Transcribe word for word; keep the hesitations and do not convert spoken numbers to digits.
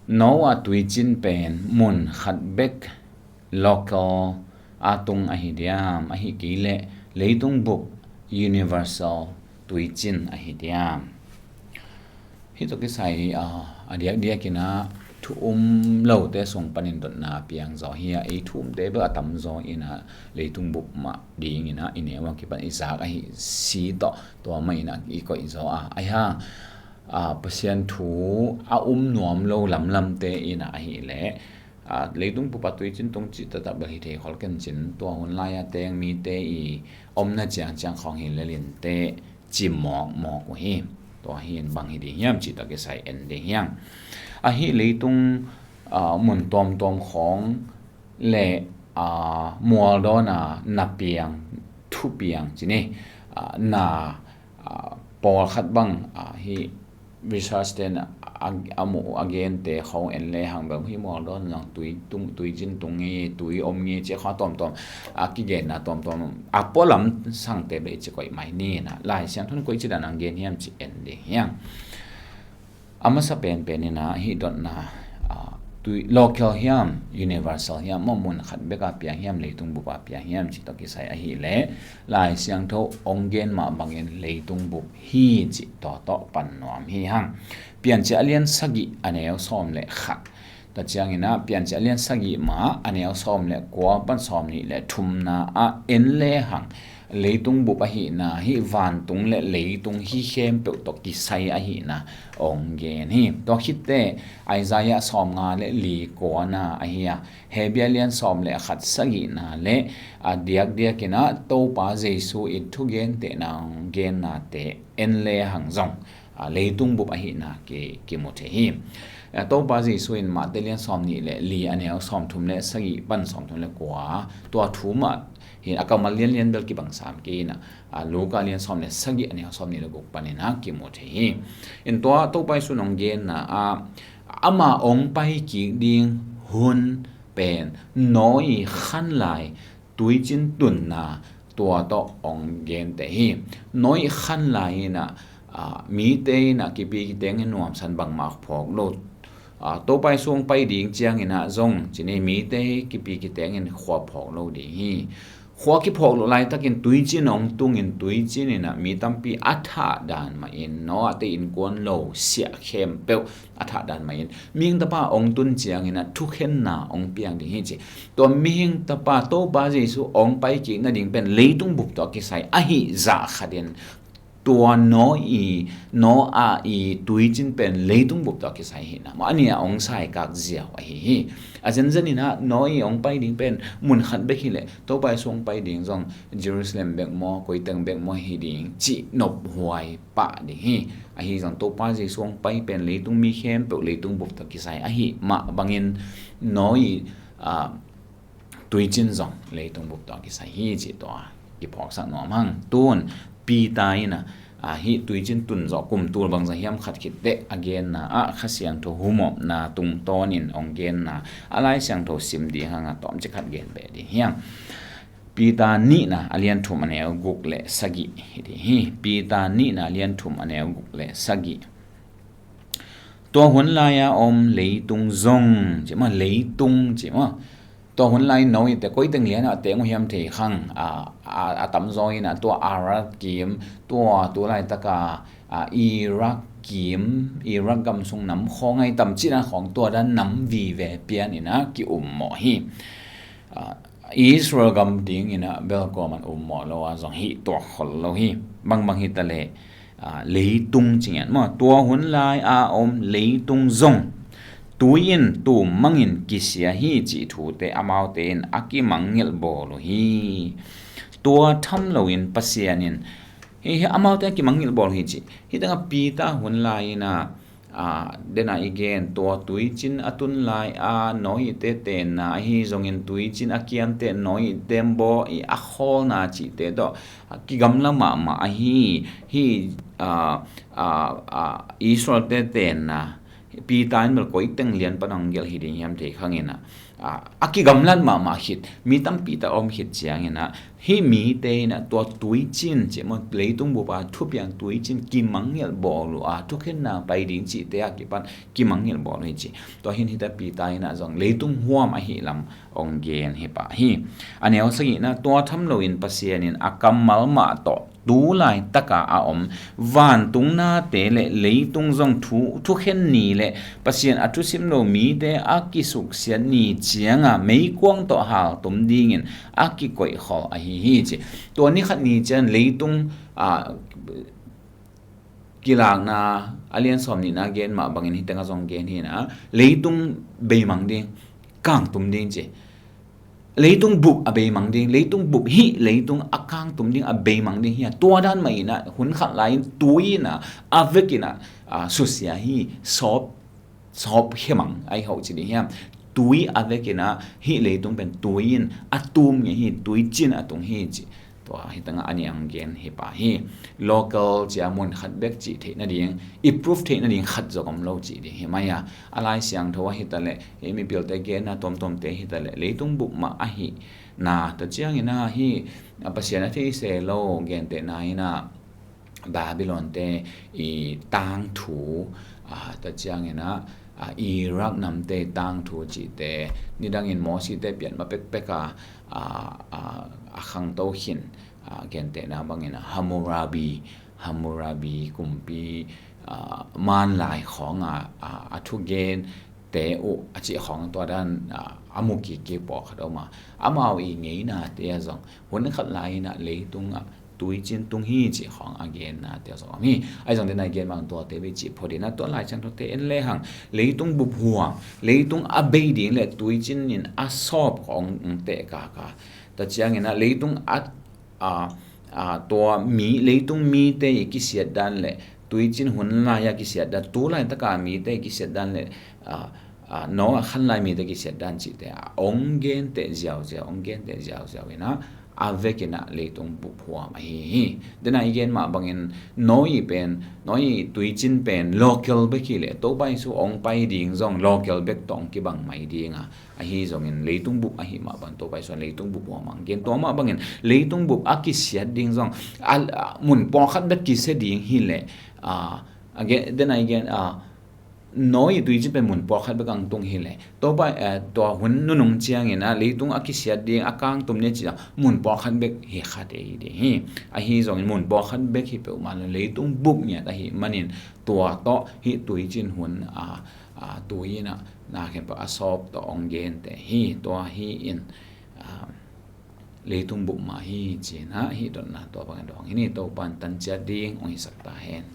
Noah tuicin pen mun khat bek local a tung ahi diam, ahi kei leh leitung bup universal tuicin ahi diam? Hih tawh kisai, ah, a diakdiak in ah thu um lote sung panin dotna piang zaw hi a, ei thu umte bek a tamzaw in ah leitung bup mah ding in ah i neu a kipan i zak ahi si tawh tua mah in ah i koih zaw a, ahi hang, ah, Pasian thu a um nuam lo lamlamte in ah ahih leh, ah, leitung bup a tuicin tung cih taktak bel hi thei khol ken cin, tua hun lai a teng mite i omna ciangciang khawng hi lel inteh ci mawkmawk uh hi. Tua hi in bang hi ding hiam cih tawh kisai en ding hi hang. Ahi leitung, ah, mun tuamtuam khawng le, ah, mualdawn a na piang, thu piang ci ni, ah, na, ah, pawlkhat bang, ah, hih research ten a, a, a muh a gente khawng en le hang bel hih mualdawn zong tui tung, tuicin tung nge, tui om nge cih khawng a tuamtuam, a kigenna tuamtuam a pualam sangte bel i ci koih mai ni in ah, Lai Siangtho in koici dan a gen hiam cih en ding hi hang. A masa penpen in ah hih dotna, ah, tui local hiam, universal hiam, maw mun khat bek a piang hiam, leitung bup a piang hiam cih tawh kisai ahih leh Lai Siangtho hong gen mah bangin leitung bup hi cih tua tawh pan nuam hi hang. Piancil a lian sagih a neu sawm le khat. Tua ciangin ah Piancil a lian sagih mah a neu sawm le kua pan sawm nih le thumna ah en le hang leitung bup ahihna, hih vantung le leitung hi khempeuh tawh kisai ahihna hong gen hi. Tua khitteh Isaiah sawmnga le li kuana ahi a, Hebru a lian sawm le khat sagihna le a diakdiak in ah Topa Jesu in thugentehna hong gennate en le hang zong, ah, leitung bup ahihna ki, kimu thei hi. Ah, Topa Jesu in Mate lian sawm nih le li a neu sawm thum le sagih pan sawm thum le kua, tua thu mah hi a, kammal lianlian bel kibang sam kei in ah, ah, Luka lian sawm le sagih a neu sawm nih le guk pan in ah kimu thei hi. In tua Topa Jesu in hong genna ah, ama hong pai kik ding hun pen Noah i khan lai tuicin tunna tua tawh hong genteh hi. Noah i khan lai in ah, ah, mite in ah kipi kiteng in nuamsan bangmah phawk lo. Ah, Topa Jesu hong pai ding ciangin ah zong ci ni, mite kipi kiteng in khua phawk lo ding hi. Khua kiphawk loh laitakin tuicin hong tungin tuicin in ah mi tampi a thah dan mahin Noah te innkuan lo siah khempeuh a thah dan mahin Mihing Tapa hong tun ciangin ah thukhenna hong piang ding hi ci. Tua Mihing Tapa Topa Jesu hong pai kik nading pen leitung bup tawh kisai ahi zah khatin tua Noah i, Noah i tuicin pen leitung bup tawh kisai hi na. Mah a nih a hong saikak ziau ahi hi. A zenzen in ah Noah i hong pai ding pen mun khat bek hi leh Topa Jesu hong pai ding zong Jerusalem bek maw, koiteng bek maw hi ding cih nophuai pah ding hi. Ahi zong Topa Jesu hong pai pen leitung mi khempeuh leitung bup tawh kisai ahi mah bangin Noah i, ah, tuicin zong leitung bup tawh kisai hi cih tua kiphawksak nuam hang. Tun Peter in ah, ah, hih tuicin tun zawh kum tul bangzah hiam khat khit teh a genna ah Kha Siangtho humopna tungtawnin hong genna a Lai Siangtho sim ding hang a tawmcik khat gen beh ding hi hang. Peter nihna a lian thum a neu guk le sagih hi ding hi. Peter nihna a lian thum a neu guk le sagih. Tua hun lai-a om leitung zong, ci mah, leitung, ci mah. Tua hun lai Noah i te koiteng lian a teng uh hiam thei khang, a, a, a tamzaw in ah tua Arab kim, tua tu laitaka, a, Iraq kim, Iraq gam sung nam khawng ai tam cih na khawng tua dan nam vive pian in ah ki-ummawh hi. A, Israel gam ding in ah bel kuaman ummawh lo a zong hih tuak khol lo hi. Bangbang hi ta leh, a, leitung ci ngiat maw, tua hun lai a om leitung zong tui in tum mangin kisia hi cih thute amaute in a kimangngilh bawl uh hi. Tua tham loin Pasian in, hi, hi, amaute a kimangngilh bawl uh hi ci. Hih tengah Peter hun lai in ah, a, dena i gen tua tuicin a tun lai a Noah i te tenna ahi zongin tuicin a kiamte Noah i tembaw i a khawlna cihte tawh, a, kigamla mahmah ahi, hi, a, a, a, Israel te tenna Peter in bel koiteng lian pan hong gelh hi ding hiam thei khang in ah, a, a kigamlat mahmah khit, mi tampi tak a om khit ciangin ah, hih mite in ah tua tuicin cih maw, leitung bup a thupiang tuicin kimangngilh bawl uh a, thukhenna pai ding cihte a kipan kimangngilh bawl uh hi ci. Tua hi in hita Peter in ah zong leitung huam ahih lam hong gen hi pah hi. A neu sagihna, tua tham loin Pasian in a kammal mah tawh tu laitaka a om vantung nate le leitung zong thu, thukhen ni le Pasian a thusim lo mite a kisuksiat ni cianga meikuang tawh haltum dingin a kikoihkhol ahi hi ci. Tua ni khat ni ciang leitung, a, Kilakna a lian sawm nihna gen mah bangin hih tengah zong gen hi in ah, leitung beimang ding, kangtum ding ci. Leitung bup a beimang ding, leitung bup hih leitung a kangtum ding, a beimang ding hi a, tua dan mah in ah hun khat lai-in tui in ah, a vekin ah, a, susia hi, sawp, sawp khemang ahi hoh ci ding hiam? Tui a vekin ah hih leitung pen tui in a tum ngei hi, tuicin a tung hi ci. Tua hih tengah a nih ang gen hi pah hi. Local ci a mun khat bek cih theih nading, i proof theih nading khat zong om lo cih ding hi mai a. A Lai Siangtho ah hi taleh, hih mipilte genna tuamtuamte hi taleh, leitung bup mah ahihna, tua ciangin ah hih, a, Pasian a thei se lo gentehna in ah Babylon-te i tangthu, a, tua ciangin ah, a, Iraq namte tangthu cihte nidangin Mosite pian ma pekpek a, a, a, a khangto khin, a, gentehna bangin ah Hammurabi, Hammurabi kumpi, a, manlai khawng a, a, a thugente uh a cih khawng tua dan, a, a mu kikkik pawlkhat om a, amau i ngeinate ah zong hun khat lai-in ah leitung ah tuicin tung hi cih khawng a gennate ah zong om hi. Ahi zong den a i gen bang tuate bei cih phot in ah tua Lai Siangthote en lehang leitung bup huam, leitung a bei ding le tuicin in a sawp khawng hong teh kaka, tua ciangin ah leitung a, a, a, tua mi, leitung mite i kisiat dan le tuicin hun lai-a kisiat dan, tu laitaka mite i kisiat dan le, a, a, Noah khan lai mite kisiat dan cihte ah hong genteh ziauziau, hong genteh ziauziau in ah, a vekin ah leitung bup huam ahi hi. Den a i gen mah bangin Noah pen, Noah tuicin pen local bek hi leh Topa Jesu hong pai ding zong local bek tawh hong kibang mai ding a, ahi zongin leitung bup ahih mah bang Topa Jesu in leitung bup huam hong gen. Tua mah bangin leitung bup a kisiat ding zong a, a, mun pawlkhat bek kisia ding hi leh, a, a gen, den a i gen, a, Noah tuicin pen mun pawlkhat bek hong tung hi leh, Topa, eh, tua hun nunung ciangin ah leitung a kisiat ding, a kangtum ding cih zong mun pawlkhat bek hi kha thei ding hi. Ahi zongin mun pawlkhat bek hi peuhmah lo, leitung bup ngiat ahih manin tua tawh hih tuicin hun, a, a, tui in ah na khempeuh a sawp tawh hong genteh hi. Tua hi in, a, leitung bup mah hi ci-in ah hih dotna tua bangin dawng hi ni. Topa in tan ciat ding hong hisak ta hen.